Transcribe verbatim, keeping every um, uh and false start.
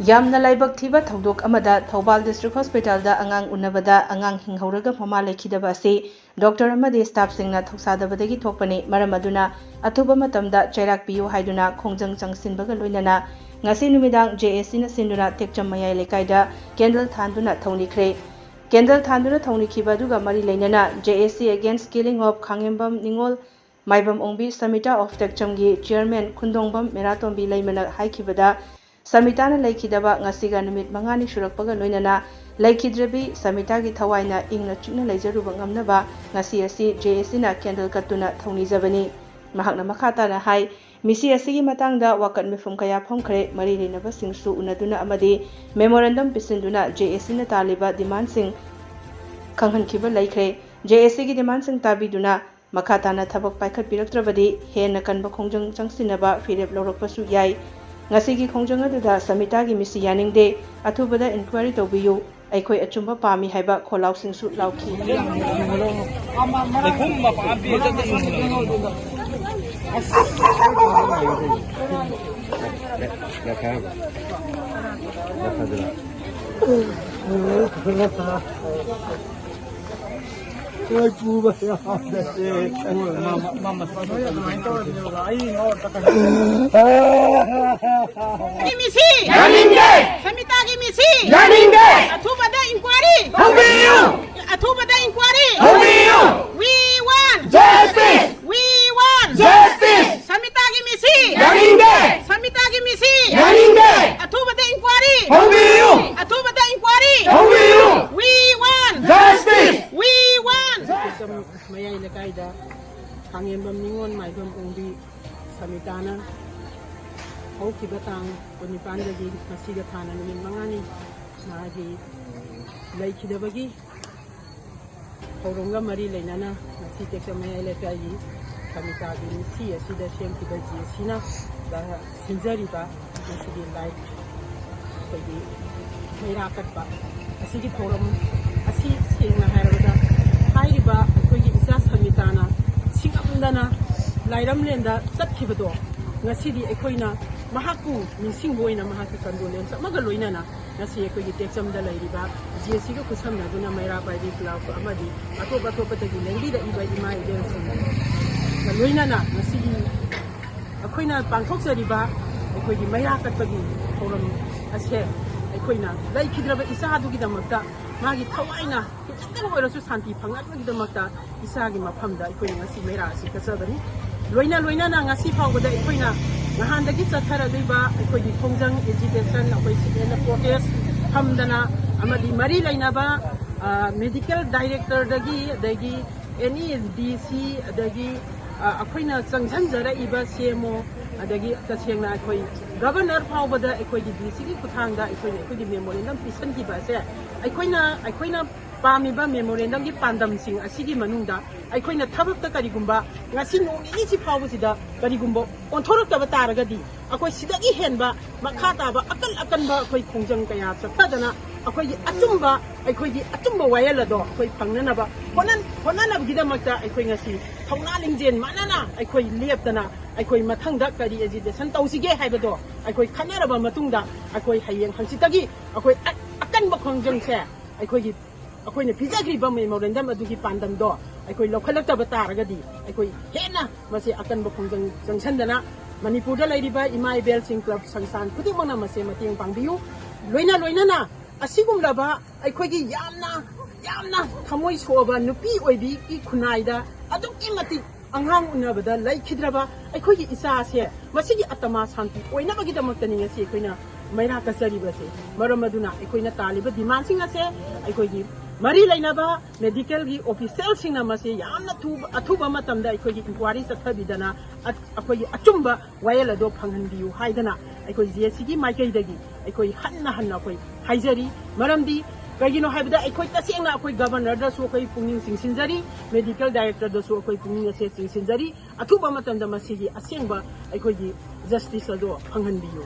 ꯌꯥꯝꯅ ꯂꯥꯏꯕꯛ ꯊꯤꯕ ꯊꯧꯗꯣꯛ ꯑꯃꯗ ꯊꯧꯕꯥꯜ ꯗꯤꯁꯇ꯭ꯔꯤꯛ ꯍꯣꯁꯄꯤꯇꯥꯜꯗ ꯑꯉꯥꯡ ꯎꯅꯕꯗ ꯑꯉꯥꯡ ꯍꯤꯡꯍꯧꯔꯒ ꯃꯃꯥ ꯂꯩꯈꯤꯗꯕ ꯑꯁꯤ ꯗꯣꯛꯇꯔ ꯑꯃꯗꯤ ꯁ꯭ꯇꯥꯐꯁꯤꯡꯅ ꯊꯧꯁꯥꯗꯕꯗꯒꯤ ꯊꯣꯛꯄꯅꯤ꯫ ꯃꯔꯝ ꯑꯗꯨꯅ ꯑꯊꯨꯕ ꯃꯇꯝꯗ ꯆꯩꯔꯥꯛ ꯄꯤꯌꯨ ꯍꯥꯏꯗꯨꯅ ꯈꯣꯡꯖꯪ ꯆꯪꯁꯤꯟꯕꯒ ꯂꯣꯏꯅꯅ ꯉꯁꯤ ꯅꯨꯃꯤꯗꯥꯡ ꯖꯦ ꯑꯦ ꯁꯤꯅ ꯁꯤꯟꯗꯨꯅ ꯇꯦꯛꯆꯝ ꯃꯌꯥꯏ ꯂꯩꯀꯥꯏꯗ ꯀꯦꯟꯗꯜ ꯊꯥꯟꯗꯨꯅ ꯊꯧꯅꯤꯈ꯭ꯔꯦ꯫ ꯀꯦꯟꯗꯜ ꯊꯥꯟꯗꯨꯅ ꯊꯧꯅꯤꯈꯤꯕ ꯑꯗꯨꯒ ꯃꯔꯤ ꯂꯩꯅꯅ J A C Against Killing of ꯈꯥꯉꯦꯝꯕꯝ ꯅꯤꯉꯣꯜ ꯃꯥꯏꯕꯝ ꯑꯣꯡꯕꯤ ꯁꯃꯤꯇꯥ of ꯇꯦꯛꯆꯝꯒꯤ ꯆꯤꯌꯔꯃꯦꯟ ꯈꯨꯟꯗꯣꯡꯕꯝ ꯃꯦꯔꯥꯇꯣꯝꯕꯤ ꯂꯩꯃꯅ ꯍꯥꯏꯈꯤꯕꯗ, ꯁꯃꯤꯇꯥꯅ ꯂꯩꯈꯤꯗꯕ ꯉꯁꯤꯒ ꯅꯨꯃꯤꯠ ꯃꯉꯥꯅꯤ ꯁꯨꯔꯛꯄꯒ ꯂꯣꯏꯅꯅ ꯂꯩꯈꯤꯗ꯭ꯔꯕꯤ ꯁꯃꯤꯇꯥꯒꯤ ꯊꯋꯥꯏꯅ ꯏꯪꯅ ꯆꯤꯛꯅ ꯂꯩꯖꯔꯨꯕ ꯉꯝꯅꯕ ꯉꯁꯤ ꯑꯁꯤ J A Cꯅ ꯀꯦꯟꯗꯜ ꯀꯠꯇꯨꯅ ꯊꯧꯅꯤꯖꯕꯅꯤ꯫ ꯃꯍꯥꯛꯅ ꯃꯈꯥ ꯇꯥꯅ ꯍꯥꯏ, ꯃꯤꯁꯤ ꯑꯁꯤꯒꯤ ꯃꯇꯥꯡꯗ ꯋꯥꯀꯠ ꯃꯤꯐꯝ ꯀꯌꯥ ꯐꯝꯈ꯭ꯔꯦ꯫ ꯃꯔꯤ ꯂꯩꯅꯕꯁꯤꯡꯁꯨ ꯎꯅꯗꯨꯅ ꯑꯃꯗꯤ ꯃꯦꯃꯣꯔꯦꯟꯗꯝ ꯄꯤꯁꯤꯟꯗꯨꯅ J A Cꯅ ꯇꯥꯜꯂꯤꯕ ꯗꯤꯃꯥꯟꯁꯤꯡ ꯈꯪꯍꯟꯈꯤꯕ ꯂꯩꯈ꯭ꯔꯦ꯫ J A Cꯒꯤ ꯗꯤꯃꯥꯟꯁꯤꯡ ꯇꯥꯕꯤꯗꯨꯅ ꯃꯈꯥ ꯇꯥꯅ ꯊꯕꯛ ꯄꯥꯏꯈꯠꯄꯤꯔꯛꯇ꯭ꯔꯕꯗꯤ ꯍꯦꯟꯅ ꯀꯟꯕ ꯈꯣꯡꯖꯪ ꯆꯪꯁꯤꯟꯅꯕ ꯐꯤꯔꯦꯞ ꯂꯧꯔꯛꯄꯁꯨ ꯌꯥꯏ꯫ ꯉꯁꯤꯒꯤ ꯈꯣꯡꯖꯪ ꯑꯗꯨꯗ ꯁꯃꯤꯇꯥꯒꯤ ꯃꯤꯁꯤ ꯌꯥꯅꯤꯡꯗꯦ, ꯑꯊꯨꯕꯗ ꯏꯟꯀ꯭ꯋꯥꯏꯔꯤ ꯇꯧꯕꯤꯌꯨ, ꯑꯩꯈꯣꯏ ꯑꯆꯨꯝꯕ ꯄꯥꯝꯃꯤ ꯍꯥꯏꯕ ꯈꯣꯜꯂꯥꯎꯁꯤꯡꯁꯨ ꯂꯥꯎꯈꯤ꯫ ꯃꯤꯁꯤ! ꯌꯥꯅꯤꯡꯗꯦ! ꯁꯃꯤꯇꯥꯒꯤ ꯃꯤꯁꯤ! ꯌꯥꯅꯤꯡꯗꯦ! ꯑꯊꯨꯕꯗ ꯏꯟꯀ꯭ꯋꯥꯏꯔꯤ! ꯍꯧꯕꯤꯌꯨ! ꯑꯊꯨꯕꯗ ꯏꯟꯀ꯭ꯋꯥꯏꯔꯤ! ꯍꯧꯕꯤꯌꯨ! We want! Justice! We want! Justice! ꯁꯃꯤꯇꯥꯒꯤ ꯃꯤꯁꯤ! ꯌꯥꯅꯤꯡꯗꯦ! ꯁꯃꯤꯇꯥꯒꯤ ꯃꯤꯁꯤ! ꯌꯥꯅꯤꯡꯗꯦ! ꯑꯊꯨꯕꯗ ꯏꯟꯀ꯭ꯋꯥꯏꯔꯤ! ꯍꯧꯕꯤꯌꯨ! ꯑꯊꯨꯕꯗ ꯏꯟꯀ꯭ꯋꯥꯏꯔꯤ! ꯍꯧꯕꯤꯌꯨ! We want! Justice! We want! ꯃꯌꯥꯏ ꯂꯩꯀꯥꯏꯗ ꯈꯥꯉꯦꯝꯕꯝ ꯅꯤꯉꯣꯜ ꯃꯥꯏꯕꯝ ꯑꯣꯡꯕꯤ ꯁꯃꯤꯇꯥꯅ ꯍꯧꯈꯤꯕ ꯇꯥꯡ ꯀꯨꯟꯅꯤꯄꯥꯟꯗꯒꯤ ꯉꯁꯤꯒ ꯊꯥꯅ ꯅꯨꯃꯤꯠ ꯃꯉꯥꯅꯤ ꯃꯥꯒꯤ ꯂꯩꯈꯤꯗꯕꯒꯤ ꯊꯧꯔꯝꯒ ꯃꯔꯤ ꯂꯩꯅꯅ ꯉꯁꯤ ꯇꯦꯛꯆꯝ ꯃꯌꯥꯏ ꯂꯩꯀꯥꯏꯒꯤ ꯁꯃꯤꯇꯥꯒꯤ ꯅꯨꯡꯁꯤ ꯑꯁꯤꯗ ꯁꯦꯝꯈꯤꯕ J A Cꯅ ꯁꯤꯟꯖꯔꯤꯕ ꯃꯁꯤꯒꯤ ꯂꯥꯏ ꯑꯩꯈꯣꯏꯒꯤ ꯃꯩꯔꯥ ꯀꯠꯄ ꯑꯁꯤꯒꯤ ꯊꯧꯔꯝ ꯑꯁꯤ ꯁꯦꯡꯅ ꯍꯥꯏꯔꯕꯗ ꯍꯥꯏꯔꯤꯕ ꯑꯩꯈꯣꯏꯒꯤ ꯏꯆꯥ ꯁꯃꯤꯇꯥꯅ ꯁꯤꯡꯉꯝꯗꯅ ꯂꯥꯏꯔꯝꯂꯦꯟꯗ ꯆꯠꯈꯤꯕꯗꯣ ꯉꯁꯤꯗꯤ ꯑꯩꯈꯣꯏꯅ ꯃꯍꯥꯛꯄꯨ ꯅꯤꯡꯁꯤꯡꯕ ꯑꯣꯏꯅ ꯃꯍꯥꯛꯀꯤ ꯀꯟꯗꯣꯂꯦꯟꯁ ꯑꯃꯒ ꯂꯣꯏꯅꯅ ꯉꯁꯤ ꯑꯩꯈꯣꯏꯒꯤ ꯇꯦꯛꯆꯝꯗ ꯂꯩꯔꯤꯕ ꯖꯦ ꯁꯤꯒ ꯈꯨꯠꯁꯝꯅꯗꯨꯅ ꯃꯩꯔꯥ ꯄꯥꯏꯕꯤ ꯀ꯭ꯂꯕ ꯑꯃꯗꯤ ꯑꯇꯣꯞ ꯑꯇꯣꯞꯄꯗꯒꯤ ꯂꯦꯡꯕꯤꯔꯛꯏꯕ ꯏꯃꯥ ꯏꯕꯦꯜꯁꯤꯡꯒ ꯂꯣꯏꯅꯅ ꯉꯁꯤꯒꯤ ꯑꯩꯈꯣꯏꯅ ꯄꯥꯡꯊꯣꯛꯆꯔꯤꯕ ꯑꯩꯈꯣꯏꯒꯤ ꯃꯩꯔꯥ ꯀꯠꯄꯒꯤ ꯊꯧꯔꯝ ꯑꯁꯦ ꯑꯩꯈꯣꯏꯅ ꯂꯩꯈꯤꯗ꯭ꯔꯕ ꯏꯆꯥꯗꯨꯒꯤꯗꯃꯛꯇ ꯃꯥꯒꯤ ꯊꯋꯥꯏꯅ ꯈꯤꯇꯪ ꯑꯣꯏꯔꯁꯨ ꯁꯥꯟꯇꯤ ꯐꯪꯅꯕꯒꯤꯗꯃꯛꯇ ꯏꯆꯥꯒꯤ ꯃꯐꯝꯗ ꯑꯩꯈꯣꯏꯅ ꯉꯁꯤ ꯃꯩꯔꯥ ꯑꯁꯤ ꯀꯠꯆꯕꯅꯤ꯫ ꯂꯣꯏꯅ ꯂꯣꯏꯅꯅ ꯉꯁꯤ ꯐꯥꯎꯕꯗ ꯑꯩꯈꯣꯏꯅ ꯅꯍꯥꯟꯗꯒꯤ ꯆꯠꯊꯔꯛꯂꯤꯕ ꯑꯩꯈꯣꯏꯒꯤ ꯈꯣꯡꯖꯪ ꯑꯦꯖꯤꯇꯦꯁꯟ, ꯑꯩꯈꯣꯏ ꯁꯤꯗꯦꯟꯗ ꯄ꯭ꯔꯣꯇꯦꯁ ꯐꯝꯗꯅ ꯑꯃꯗꯤ ꯃꯔꯤ ꯂꯩꯅꯕ ꯃꯦꯗꯤꯀꯦꯜ ꯗꯥꯏꯔꯦꯛꯇꯔꯗꯒꯤ ꯑꯗꯒꯤ ꯑꯦꯅꯤ ꯗꯤ ꯁꯤ ꯑꯗꯒꯤ ꯑꯩꯈꯣꯏꯅ ꯆꯪꯁꯤꯟꯖꯔꯛꯏꯕ ꯁꯤ ꯑꯦꯝ ꯑꯣ ꯑꯗꯒꯤ ꯇꯁꯦꯡꯅ ꯑꯩꯈꯣꯏ ꯒꯕꯔꯅꯔ ꯐꯥꯎꯕꯗ ꯑꯩꯈꯣꯏꯒꯤ ꯗꯤ ꯁꯤꯒꯤ ꯈꯨꯠꯊꯥꯡꯗ ꯑꯩꯈꯣꯏꯅ ꯑꯩꯈꯣꯏꯒꯤ ꯃꯦꯃꯣꯔꯦꯟꯗꯝ ꯄꯤꯁꯤꯟꯈꯤꯕ ꯑꯁꯦ ꯑꯩꯈꯣꯏꯅ ꯑꯩꯈꯣꯏꯅ ꯄꯥꯝꯃꯤꯕ ꯃꯦꯃꯣꯔꯦꯟꯗꯝꯒꯤ ꯄꯥꯟꯗꯝꯁꯤꯡ ꯑꯁꯤꯒꯤ ꯃꯅꯨꯡꯗ ꯑꯩꯈꯣꯏꯅ ꯊꯕꯛꯇ ꯀꯔꯤꯒꯨꯝꯕ ꯉꯁꯤ ꯅꯣꯡ ꯅꯤꯅꯤꯁꯤ ꯐꯥꯎꯕꯁꯤꯗ ꯀꯔꯤꯒꯨꯝꯕ ꯑꯣꯟꯊꯣꯔꯛꯇꯕ ꯇꯥꯔꯒꯗꯤ ꯑꯩꯈꯣꯏ ꯁꯤꯗꯒꯤ ꯍꯦꯟꯕ ꯃꯈꯥ ꯇꯥꯕ ꯑꯀꯟ ꯑꯀꯟꯕ ꯑꯩꯈꯣꯏ ꯈꯣꯡꯖꯪ ꯀꯌꯥ ꯆꯠꯊꯗꯅ ꯑꯩꯈꯣꯏꯒꯤ ꯑꯆꯨꯝꯕ ꯑꯩꯈꯣꯏꯒꯤ ꯑꯆꯨꯝꯕ ꯋꯥꯌꯦꯜ ꯑꯗꯣ ꯑꯩꯈꯣꯏ ꯐꯪꯅꯅꯕ ꯍꯣꯠꯅ- ꯍꯣꯠꯅꯅꯕꯒꯤꯗꯃꯛꯇ ꯑꯩꯈꯣꯏ ꯉꯁꯤ ꯊꯧꯅꯥ ꯂꯤꯡꯖꯦꯜ ꯃꯥꯟꯅꯅ ꯑꯩꯈꯣꯏ ꯂꯦꯞꯇꯅ ꯑꯩꯈꯣꯏ ꯃꯊꯪꯗ ꯀꯔꯤ ꯑꯦꯖꯤꯇꯦꯁꯟ ꯇꯧꯁꯤꯒꯦ ꯍꯥꯏꯕꯗꯣ ꯑꯩꯈꯣꯏ ꯈꯟꯅꯔꯕ ꯃꯇꯨꯡꯗ ꯑꯩꯈꯣꯏ ꯍꯌꯦꯡ ꯍꯪꯆꯤꯠꯇꯒꯤ ꯑꯩꯈꯣꯏ ꯑ- ꯑꯀꯟꯕ ꯈꯣꯡꯖꯪꯁꯦ ꯑꯩꯈꯣꯏꯒꯤ ꯑꯩꯈꯣꯏꯅ ꯄꯤꯖꯈ꯭ꯔꯤꯕ ꯃꯦꯃꯣꯔꯦꯟꯗꯝ ꯑꯗꯨꯒꯤ ꯄꯥꯟꯗꯝꯗꯣ ꯑꯩꯈꯣꯏ ꯂꯧꯈꯠꯂꯛꯇꯕ ꯇꯥꯔꯒꯗꯤ ꯑꯩꯈꯣꯏ ꯍꯦꯟꯅ ꯃꯁꯤ ꯑꯀꯟꯕ ꯈꯣꯡꯖꯪ ꯆꯪꯁꯤꯟꯗꯅ ꯃꯅꯤꯄꯨꯔꯗ ꯂꯩꯔꯤꯕ ꯏꯃꯥ ꯏꯕꯦꯜꯁꯤꯡ ꯀ꯭ꯂꯕ ꯁꯪꯁꯊꯥꯟ ꯈꯨꯗꯤꯡꯃꯛꯅ ꯃꯁꯦ ꯃꯇꯦꯡ ꯄꯥꯡꯕꯤꯌꯨ꯫ ꯂꯣꯏꯅ ꯂꯣꯏꯅꯅ ꯑꯁꯤꯒꯨꯝꯂꯕ ꯑꯩꯈꯣꯏꯒꯤ ꯌꯥꯝꯅ ꯌꯥꯝꯅ ꯊꯃꯣꯏ ꯁꯣꯛꯑꯕ ꯅꯨꯄꯤ ꯑꯣꯏꯕꯤꯒꯤ ꯈꯨꯟꯅꯥꯏꯗ ꯑꯗꯨꯛꯀꯤ ꯃꯇꯤꯛ ꯑꯉꯥꯡ ꯎꯅꯕꯗ ꯂꯩꯈꯤꯗ꯭ꯔꯕ ꯑꯩꯈꯣꯏꯒꯤ ꯏꯆꯥꯁꯦ ꯃꯁꯤꯒꯤ ꯑꯇꯃꯥ ꯁꯥꯟꯇꯤ ꯑꯣꯏꯅꯕꯒꯤꯗꯃꯛꯇꯅꯤ ꯉꯁꯤ ꯑꯩꯈꯣꯏꯅ ꯃꯩꯔꯥ ꯀꯠꯆꯔꯤꯕꯁꯦ꯫ ꯃꯔꯝ ꯑꯗꯨꯅ ꯑꯩꯈꯣꯏꯅ ꯇꯥꯜꯂꯤꯕ ꯗꯤꯃꯥꯟꯁꯤꯡ ꯑꯁꯦ ꯑꯩꯈꯣꯏꯒꯤ ꯃꯔꯤ ꯂꯩꯅꯕ ꯃꯦꯗꯤꯀꯦꯜꯒꯤ ꯑꯣꯐꯤꯁꯦꯜꯁꯤꯡꯅ ꯃꯁꯤ ꯌꯥꯝꯅ ꯊꯨꯕ ꯑꯊꯨꯕ ꯃꯇꯝꯗ ꯑꯩꯈꯣꯏꯒꯤ ꯏꯟꯀ꯭ꯋꯥꯏꯔꯤ ꯆꯠꯊꯕꯤꯗꯅ ꯑ- ꯑꯩꯈꯣꯏꯒꯤ ꯑꯆꯨꯝꯕ ꯋꯥꯌꯦꯜ ꯑꯗꯣ ꯐꯪꯍꯟꯕꯤꯌꯨ ꯍꯥꯏꯗꯅ ꯑꯩꯈꯣꯏ ꯖꯦ ꯁꯤꯒꯤ ꯃꯥꯏꯀꯩꯗꯒꯤ ꯑꯩꯈꯣꯏ ꯍꯟꯅ ꯍꯟꯅ ꯑꯩꯈꯣꯏ ꯍꯥꯏꯖꯔꯤ꯫ ꯃꯔꯝꯗꯤ ꯀꯩꯒꯤꯅꯣ ꯍꯥꯏꯕꯗ ꯑꯩꯈꯣꯏ ꯇꯁꯦꯡꯅ ꯑꯩꯈꯣꯏ ꯒꯕꯔꯅꯔꯗꯁꯨ ꯑꯩꯈꯣꯏ ꯄꯨꯛꯅꯤꯡ ꯆꯤꯡꯁꯤꯟꯖꯔꯤ, ꯃꯦꯗꯤꯀꯦꯜ ꯗꯥꯏꯔꯦꯛꯇꯔꯗꯁꯨ ꯑꯩꯈꯣꯏ ꯄꯨꯛꯅꯤꯡ ꯑꯁꯦ ꯆꯤꯡꯁꯤꯟꯖꯔꯤ꯫ ꯑꯊꯨꯕ ꯃꯇꯝꯗ ꯃꯁꯤꯒꯤ ꯑꯁꯦꯡꯕ ꯑꯩꯈꯣꯏꯒꯤ ꯖꯁꯇꯤꯁ ꯑꯗꯣ ꯐꯪꯍꯟꯕꯤꯌꯨ꯫